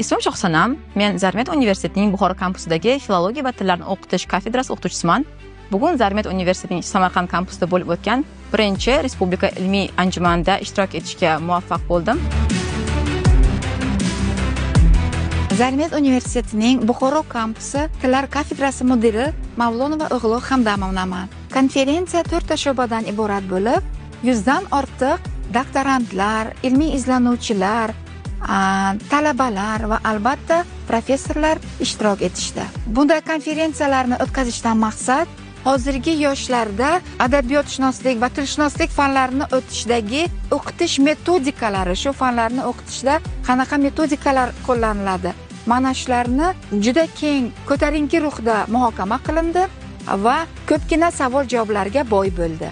Ismim Shohsanam. Men Zarmet universitetining Buxoro kampusidagi filologiya va tillarni o'qitish kafedrasi o'qituvchisiman. Bugun Zarmet universitetining Samarqand kampusida bo'lib o'tgan birinchi respublika ilmiy anjumanida ishtirok etishga muvaffaq bo'ldim. Zarmet universitetining Buxoro kampusi tillar kafedrasi mudiri Mavlonova O'g'lo Hamdamovnaman. Konferensiya 4 ta sho'badan iborat bo'lib, 100 dan ortiq doktorantlar, ilmiy izlanuvchilar, talabalar va albatta professorlar ishtirok etishdi. Bunday konferensiyalarni o'tkazishdan maqsad hozirgi yoshlarda adabiyotshunoslik va tilshunoslik fanlarini o'tishdagi o'qitish metodikalari, shu fanlarni o'qitishda qanaqa metodikalar qo'llaniladi, mana shularni juda keng, ko'tarinki ruhda muhokama qilindi va ko'pgina savol-javoblarga boy bo'ldi.